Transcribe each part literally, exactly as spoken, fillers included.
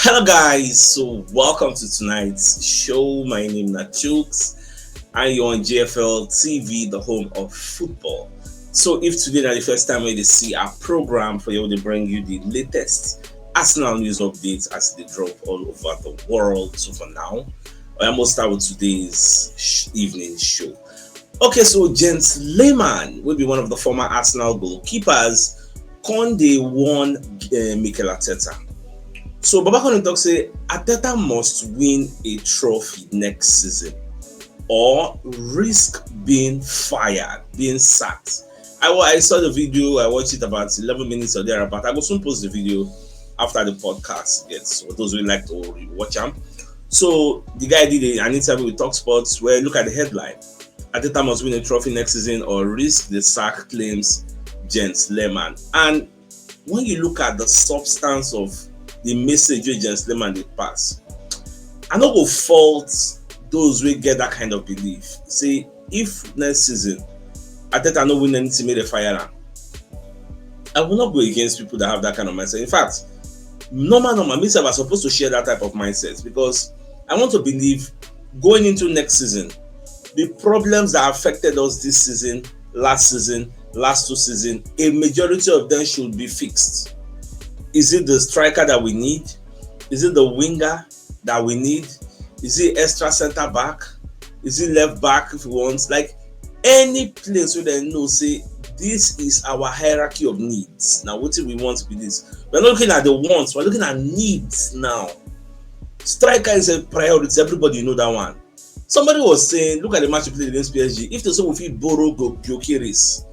Hello guys, so welcome to tonight's show. My name is Nachooks and you're on G F L T V, the home of football. So if today is the first time you see our program, for you to bring you the latest Arsenal news updates as they drop all over the world. So for now, I almost start with today's sh- evening show. Okay, so Jens Lehmann will be one of the former Arsenal goalkeepers. Conde won uh, Mikel Arteta. So Baba Conde talk say Arteta must win a trophy next season or risk being fired, being sacked. I, wa- I saw the video, I watched it about eleven minutes or thereabout. I will soon post the video after the podcast gets for those who like to watch them. So the guy did a- an interview with Talk Sports where, look at the headline: Arteta must win a trophy next season or risk the sack, claims Jens Lehmann. And when you look at the substance of the message wey Jens Lehmann dey pass, I no go fault those wey get that kind of belief. Say if next season Arteta no win anything, make dem fire am, I will not go against people that have that kind of mindset. In fact, normal, normal, me sef, I suppose to share that type of mindset because I want to believe going into next season, the problems that affected us this season, last season, last two seasons, a majority of them should be fixed. Is it the striker that we need? Is it the winger that we need? Is it extra center back? Is it left back if we want? Like any place where they know say this is our hierarchy of needs. Now, what we want to be this? We're not looking at the wants, we're looking at needs now. Striker is a priority, everybody know that one. Somebody was saying, look at the match we played against P S G. If they say we fit borrow Go Gyökeres,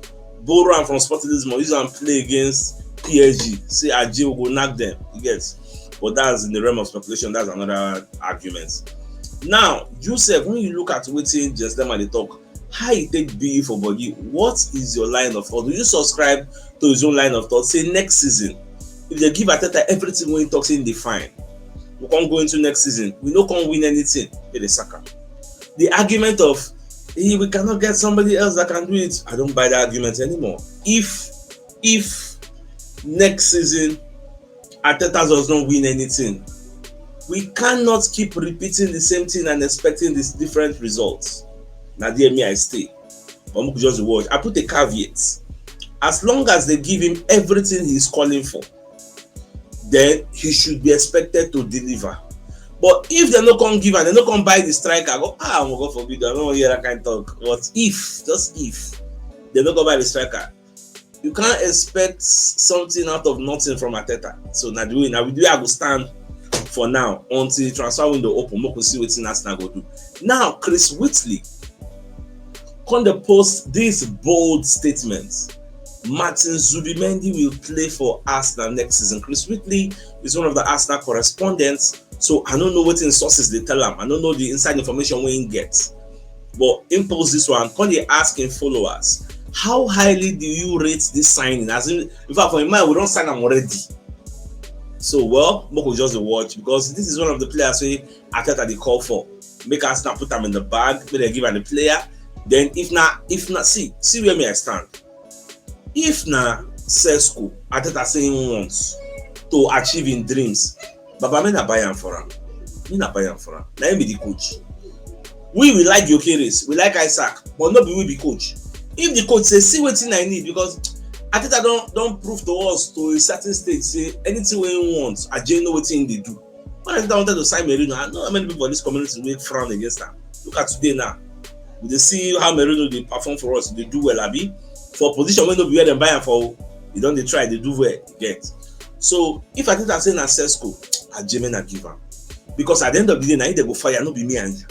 borrow am from Sporting Lisbon, use am play against P S G, say Aje, we go knock them. You get? But that's in the realm of speculation. That's another argument. Now, Joseph, when you look at wetin Jens Lehmann dey talk, how e take be for body? What is your line of thought? Do you subscribe to his own line of thought? Say next season, if they give Arteta everything wey he talk say he dey fine, we can't go into next season, we no can't win anything, they dey sack am. The argument of, "Eh, we cannot get somebody else that can do it," I don't buy that argument anymore. If if next season Arteta does not win anything, we cannot keep repeating the same thing and expecting this different results. Now there me I stay. But we could just watch. I put a caveat. As long as they give him everything he's calling for, then he should be expected to deliver. But if they no come give and they no come buy the striker, go, ah, oh, God forbid, I don't hear that kind of talk. What if, just if, they no come buy the striker? You can't expect something out of nothing from Arteta. So now the way now we do I go stand for now until the transfer window open. We could see what Arsenal go do. Now, Chris Whitley come dey post this bold statement. Martin Zubimendi will play for Arsenal next season. Chris Whitley is one of the Arsenal correspondents, so I don't know what in sources they tell him. I don't know the inside information we get. But he post this one, come dey ask him followers, how highly do you rate this signing? As in, in fact, for him mind, we don't sign him already. So, well, we could just watch because this is one of the players wey Arteta dey call for. Make Arsenal put am in the bag, make dem give am the player. Then if na, if na, see, see where me I stand. If na Sesko, Arteta say he wants to achieve in dreams, Baba, me na buy am for am. Me na buy am for am. Na him be the coach. We, we like Gyökeres, we like Isak, but no be we be coach. If the coach say, see wetin I need, because Arteta don don prove to us to a certain stage say anything wey he wants, Aje know wetin he dey do. When Arteta wanted to sign Merino, I know how many people for this community wey frown against am. Look at today now. We dey see how Merino dey perform for us, dey do well, abi? For position wey no be where dem buy am for, he don dey try, dey do well, you get? So if Arteta say na Sesko, Aje me na give am. Because at the end of the day, na him dey go fire, no be me and you.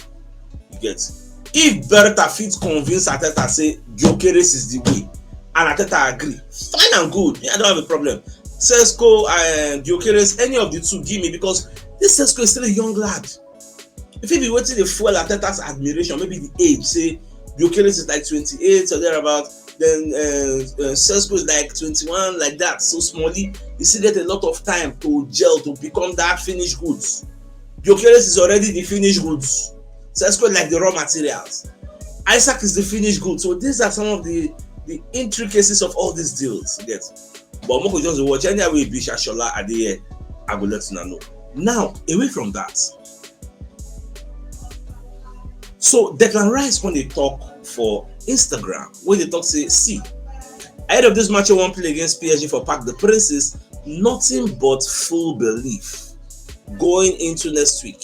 You get? If Berta fit convince Arteta say Gyökeres is the way, and Arteta agree, fine and good. Me, I don't have a problem. Sesko and Gyökeres, any of the two, give me, because this Sesko is still a young lad. If he be waiting the fuel Arteta's admiration, maybe the age, say Gyökeres is like twenty-eight or thereabout, then uh, uh, Sesko is like twenty-one, like that, so smally. You still get a lot of time to gel, to become that finished goods. Gyökeres is already the finished goods. Sesko is like the raw materials. Isak is the finished goods. So these are some of the the intricacies of all these deals. You get? But Moko just watch. Anyhow we be Shashola Adeye, I go let you know. Now, away from that, so Declan Rice, when they talk for Instagram, when they talk, say, see, ahead of this match I wan play against P S G for Parc des Princes, nothing but full belief going into next week.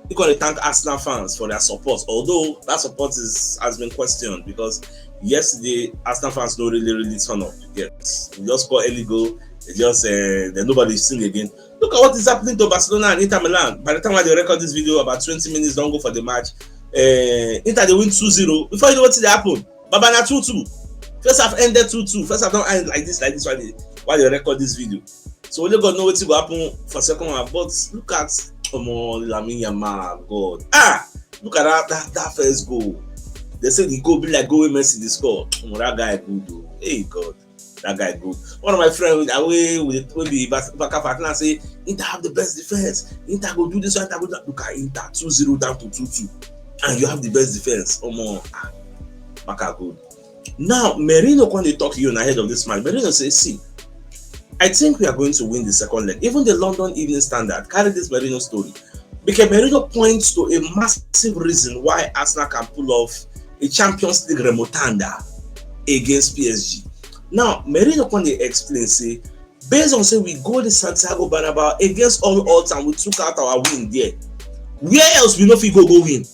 You gonna thank Arsenal fans for their support, although that support is has been questioned because yesterday Arsenal fans no really really turn up. Yes, we just score early goal. They just uh, then nobody sing again. Look at what is happening to Barcelona and Inter Milan. By the time I dey record this video, about twenty minutes don go for the match. Uh, Inter dey win two zero. Before you know wetin dey happen, Baba, na two two. First half ended two two. First half don end like this, like this, while they, while they record this video. So only God know wetin go happen for second half. But look at Omo Lamine Yamal, God. Ah, look at that, that, that first goal. They say the goal be like goal wey Messi dey score. Omo, that guy good o. Hey, God, that guy good. One of my friends away with wey be Barca fan now say Inter have the best defense. Inter go do this one, Inter go do that. Look at Inter, two zero down to two two, and you have the best defense. Omo, ah, Barca good. Now, Merino come dey talk you ahead of this match. Merino say, see, I think we are going to win the second leg. Even the London Evening Standard carry this Merino story. Because Merino points to a massive reason why Arsenal can pull off a Champions League remontada against P S G. Now, Merino come dey explain say, based on say we go the Santiago Bernabeu against all odds and we took out our win there. Where else we no fit go go win?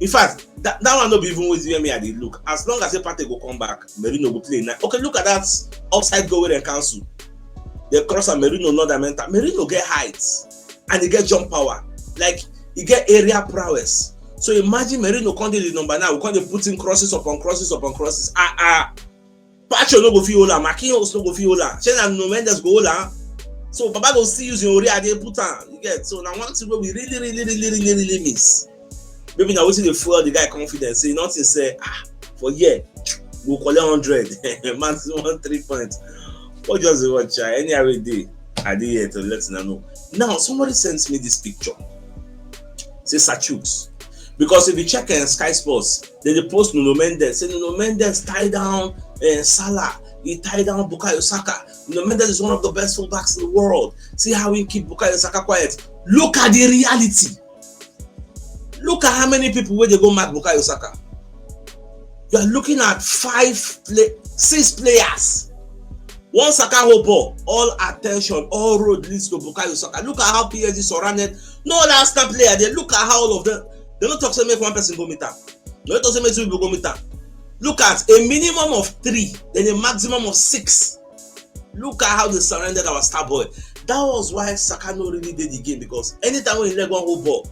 In fact, that, that one no be even wetin me I dey look. As long as say Partey go come back, Merino go play. Now, okay, look at that offside goal wey dem cancel. They cross and Merino not that mental. Merino get height and he get jump power. Like, he get area prowess. So imagine Merino come dey the number now. We come dey put in crosses upon crosses upon crosses. Ah, ah. Pacho no go fit hold am. Marquinhos no go fit hold am. Shey na Nuno Mendes go hold am? So Baba go still use him ori ade put am. You get? So na one thing wey we really, really, really, really, really miss. Maybe na wetin dey fuel the guy confidence. Say nothing, say, ah, for here we go collect hundred, maximum three points. What just dey watch? Anyhow wey dey, I dey here to let una know. Now, somebody sent me this picture. Say Sir Chuks. Because if you check uh, Sky Sports, they dey post Nuno Mendes. Say Nuno Mendes tie down uh, Salah. He tie down Bukayo Saka. Nuno Mendes is one of the best fullbacks in the world. See how he keep Bukayo Saka quiet. Look at the reality. Look at how many people wey dey go mark Bukayo Saka. You are looking at five, play, six players. One Saka hold ball, all attention, all road leads to Bukayo Saka. Look at how P S G surrounded. No other Arsenal player. They look at how all of them. They no talk say make one person go meet am. They no talk say make two people go meet am. Look at a minimum of three, then a maximum of six. Look at how they surrounded our star boy. That was why Saka no really dey the game, because anytime wey he leg wan hold ball,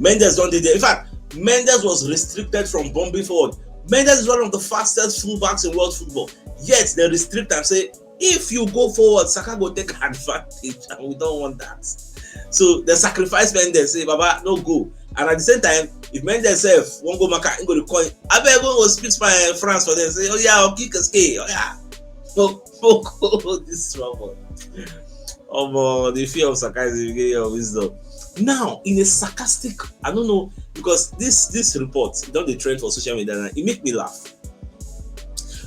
Mendes don dey there. In fact, Mendes was restricted from bombing forward. Mendes is one of the fastest fullbacks in world football. Yet they restrict am, say if you go forward, Saka go take advantage, and we don't want that. So they sacrifice Mendes, say, Baba, no go. And at the same time, if Mendes sef wan go Maka, he go dey call, abeg, go go speak Spanish, France for them. Say, oh yeah, I'll kick a skate. Oh yeah. Oh, oh, oh, this trouble. Omo, the fear of Saka is the beginning of wisdom. Now, in a sarcastic, I don't know, because this this report, e don dey trend for social media now, e make me laugh.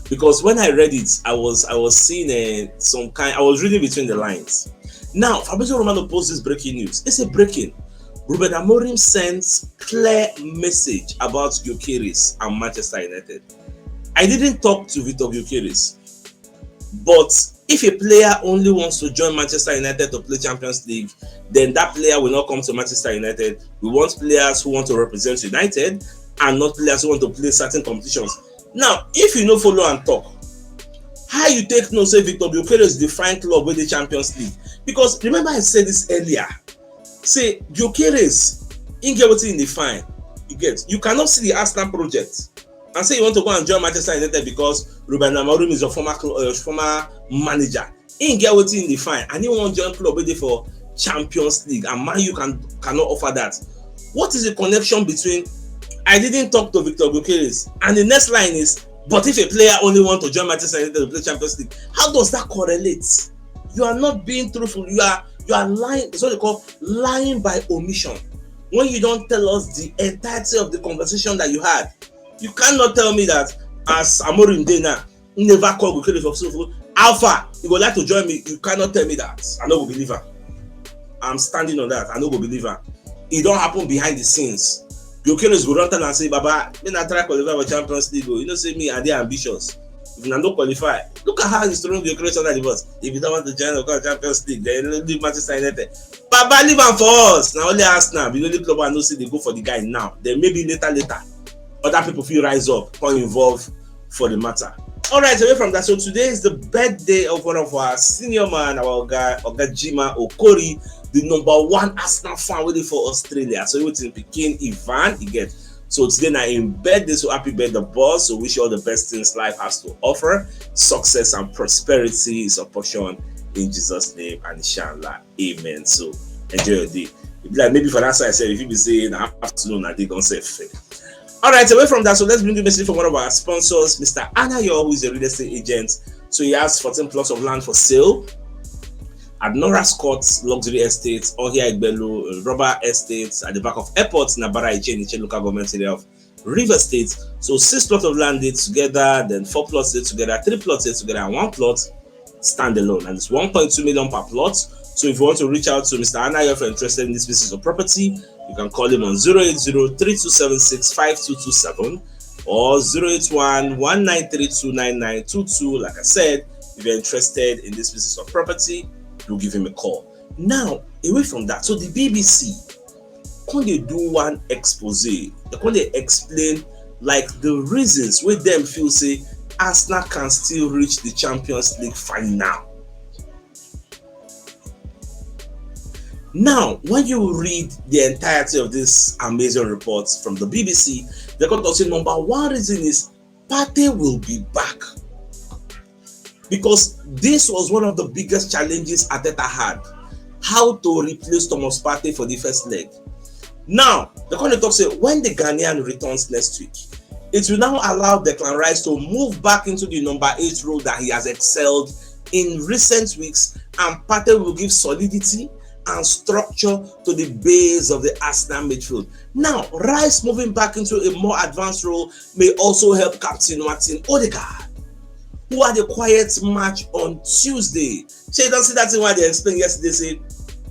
Because when I read it, I was I was seeing uh, some kind. I was reading between the lines. Now, Fabrizio Romano posts this breaking news. It's a breaking. Ruben Amorim sends clear message about Gyökeres and Manchester United. I didn't talk to Victor Gyökeres, but if a player only wants to join Manchester United to play Champions League, then that player will not come to Manchester United. We want players who want to represent United and not players who want to play certain competitions. Now, if you no follow and talk, how you take know say Victor Gyökeres dey find club wey dey Champions League? Because remember I said this earlier. Say Gyökeres, he get wetin he dey find. You get? You cannot see the Arsenal project and say you want to go and join Manchester United because Ruben Amorim is your former cl- uh, former manager. He get wetin he dey find, and he wan join club wey dey for Champions League, and Man U can cannot offer that. What is the connection between I didn't talk to Victor Gyökeres and the next line is, but if a player only want to join Manchester United to play Champions League? How does that correlate? You are not being truthful. You are you are lying. It's what they call lying by omission. When you don't tell us the entirety of the conversation that you had, you cannot tell me that as Amorim dey now, he never call Gyökeres for so how far? You go like to join me? You cannot tell me that. I no go believe am. I'm standing on that. I no go believe am. E don happen behind the scenes. Gyökeres go don tell am say, "Baba, make una try qualify for Champions League o. You know say me, I dey ambitious. If una no qualify," look at how he's throwing Gyökeres under the bus. "If you don't want to join the Champions League, then leave Manchester United." Baba, leave am for us. Na only Arsenal be the only club I know say dey go for the guy now. Then maybe later, later, other people fit rise up, come involve for the matter. All right, away from that. So today is the birthday of one of our senior man, our oga, Oga Jima Okori, the number one Arsenal fan wey dey for Australia. So wetin pikin Ivan, e get. So today na im birthday, so happy birthday, boss. So wish you all the best things life has to offer. Success and prosperity is your portion in Jesus' name, and inshallah. Amen. So enjoy your day. E be like maybe for that side sef, if you be say na afternoon, I dey gone sef. All right, away from that, so let's bring you a message from one of our sponsors, Mister Anayo, who is a real estate agent. So he has fourteen plots of land for sale at Norris Court Luxury Estate, Ohia Igbelu, uh, Rubber Estate, at the back of airport, Nabara Iche, Iche local government area of River State. So six plots of land dey together, then four plots dey together, three plots dey together, and one plot standalone, and it's one point two million per plot. So if you want to reach out to Mister Anayo, if you're interested in this piece of property, you can call him on zero eight zero three two seven six five two two seven or zero eight one one nine three two nine nine two two. Like I said, if you're interested in this piece of property, do give him a call. Now, away from that, so the B B C come dey do one expose. They come dey explain, like, the reasons wey dem feel say Arsenal can still reach the Champions League final. Now, when you read the entirety of this amazing report from the B B C, they come talk say number one reason is Partey will be back, because this was one of the biggest challenges Arteta had, how to replace Thomas Partey for the first leg. Now, they come dey talk say when the Ghanaian returns next week, it will now allow Declan Rice to move back into the number eight role that he has excelled in recent weeks, and Partey will give solidity and structure to the base of the Arsenal midfield. Now, Rice moving back into a more advanced role may also help Captain Martin Odegaard, who had a quiet match on Tuesday. Shey you don see that thing wey I dey explain yesterday, say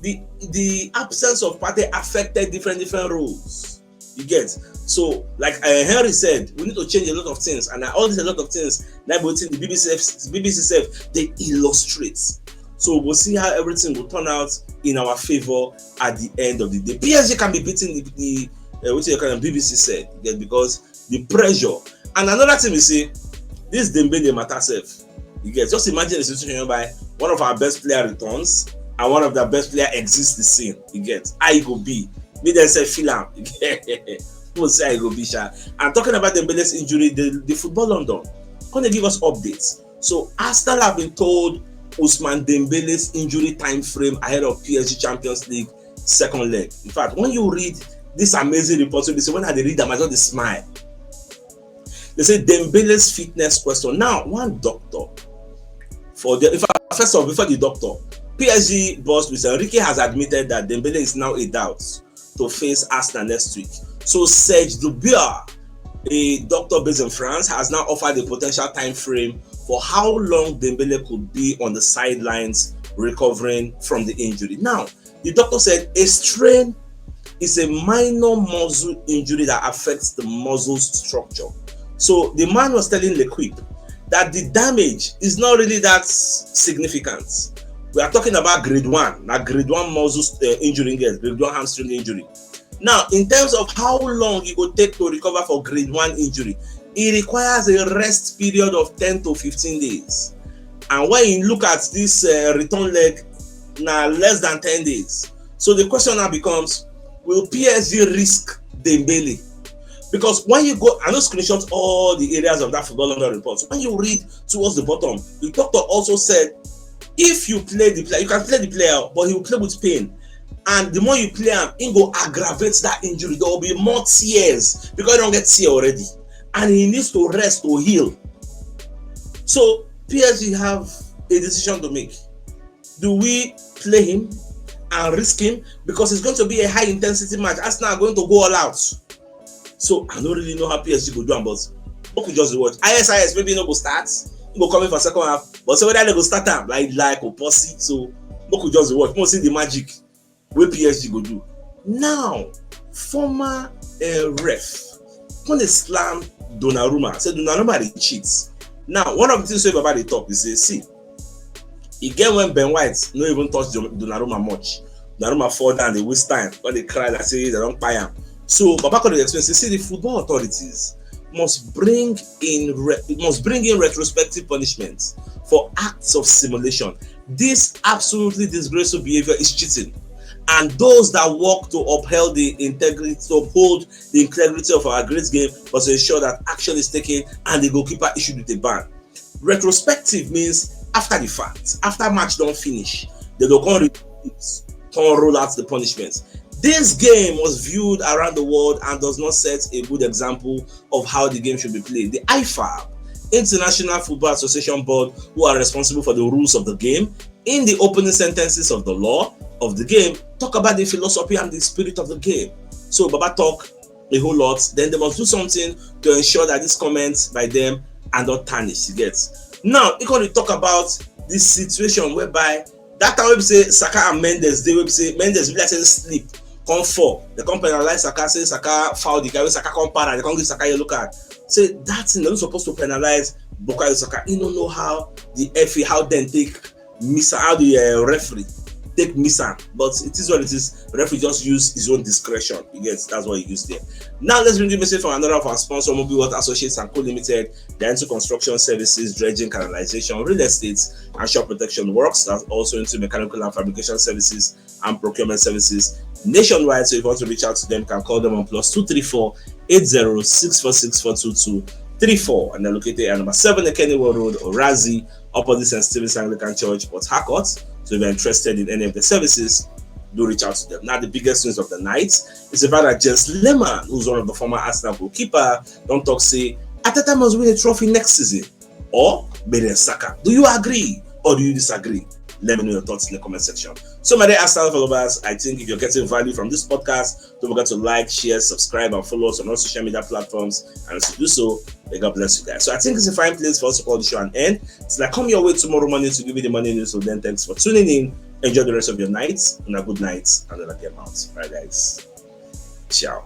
the the absence of Partey affected different different roles. You get? So, like, uh, Henry said, we need to change a lot of things, and all these a lot of things, like wetin the B B C sef, B B C sef dey illustrate. So we'll see how everything will turn out in our favor at the end of the day. P S G can be beating the, the uh, wetin you call am, B B C sef, you get, because the pressure. And another thing we say, this Dembele matter sef. You get? Just imagine a situation whereby one of our best player returns and one of the best player exits the scene. You get? How e go be? Make dem sef feel am. People say how e go be, sha. And talking about Dembele's injury, the, the Football London come dey give us updates. So Arsenal have been told Ousmane Dembele's injury time frame ahead of P S G Champions League second leg. In fact, when you read this amazing report, so they say when I dey read am, I just dey smile. They say Dembele's fitness question. Now, one doctor for the, in fact, first of all, before the doctor, P S G boss Luis Enrique has admitted that Dembele is now a doubt to face Arsenal next week. So Serge Dubois, a doctor based in France, has now offered a potential time frame for how long Dembele could be on the sidelines recovering from the injury. Now, the doctor said a strain is a minor muscle injury that affects the muscle structure. So the man was telling L'Equipe that the damage is not really that significant. We are talking about grade one, na grade one muscle uh, injury, grade one hamstring injury. Now, in terms of how long e go take to recover for grade one injury, it requires a rest period of ten to fifteen days. And when you look at this uh, return leg, na less than ten days. So the question now becomes, will P S G risk Dembele? Because when you go, I no screenshot all the areas of that Football London report. When you read towards the bottom, the doctor also said, if you play the player, you can play the player, but he will play with pain. And the more you play am, e go aggravate that injury. There will be more tears because he don get tear already. And he needs to rest to heal. So P S G have a decision to make. Do we play him and risk him? Because it's going to be a high intensity match. Arsenal are going to go all out. So I don't really know how P S G go do am, but make we just dey watch. I S I S maybe no go start, e go come in for second half, but so whether they go start am like like Oposi, so make we just dey watch, make we see the magic. wey P S G go do. Now, former uh, ref come dey slam Donnarumma, say Donnarumma dey cheat. Now, one of the things wey Baba dey talk be say, see, e get when Ben White no even touch Donnarumma much. Donnarumma fall down, dey waste time, come dey cry like say dem don kpai am. So Baba come dey explain say, see, the football authorities must bring in re- must bring in retrospective punishment for acts of simulation. This absolutely disgraceful behavior is cheating, and those that work to uphold the integrity to uphold the integrity of our great game must ensure that action is taken and the goalkeeper issued with a ban. Retrospective means after the fact, after match don finish, dem go come re- come roll out the punishment. This game was viewed around the world and does not set a good example of how the game should be played. The I F A B, International Football Association Board, who are responsible for the rules of the game, in the opening sentences of the law of the game, talk about the philosophy and the spirit of the game. So Baba talk a whole lot, then they must do something to ensure that these comments by them are not tarnished. You get? Now, e come dey talk about this situation whereby that time wey be say Saka and Mendes dey, wey be say Mendes be like say sleep come fall, dem come penalize Saka, say Saka foul the guy, wey Saka come para, dem come give Saka yellow card. Say that thing dem no suppose to penalize Bukayo Saka. E no know how the F A, how dem take miss am, how the uh, referee take miss am, but it is what it is. Referee just use his own discretion. You get? That's what he used there. Now let's bring you a message from another of our sponsor, Mobile Water Associates and Co Limited. They're into construction services, dredging, canalization, real estate, and shop protection works. That's also into mechanical and fabrication services and procurement services nationwide. So if you want to reach out to them, you can call them on plus two three four eight zero six four six four two two three four, and they're located at number seven Ekeniwo Road, Orazi, opposite Saint Stephen's Anglican Church, Port Harcourt. So if you're interested in any of the services, do reach out to them. Now, the biggest news of the night is about that Jens Lehmann, who's one of the former Arsenal goalkeeper, don talk say Arteta must win a trophy next season or Beren Saka. Do you agree or do you disagree? Let me know your thoughts in the comment section. So, my dear Arsenal followers, I think if you're getting value from this podcast, don't forget to like, share, subscribe, and follow us on all social media platforms. And as you do so, may God bless you guys. So I think it's a fine place for us to call the show an end. Till I come your way tomorrow morning to give you the morning news. So then, thanks for tuning in. Enjoy the rest of your night, and a good night, and another game out. All right, guys. Ciao.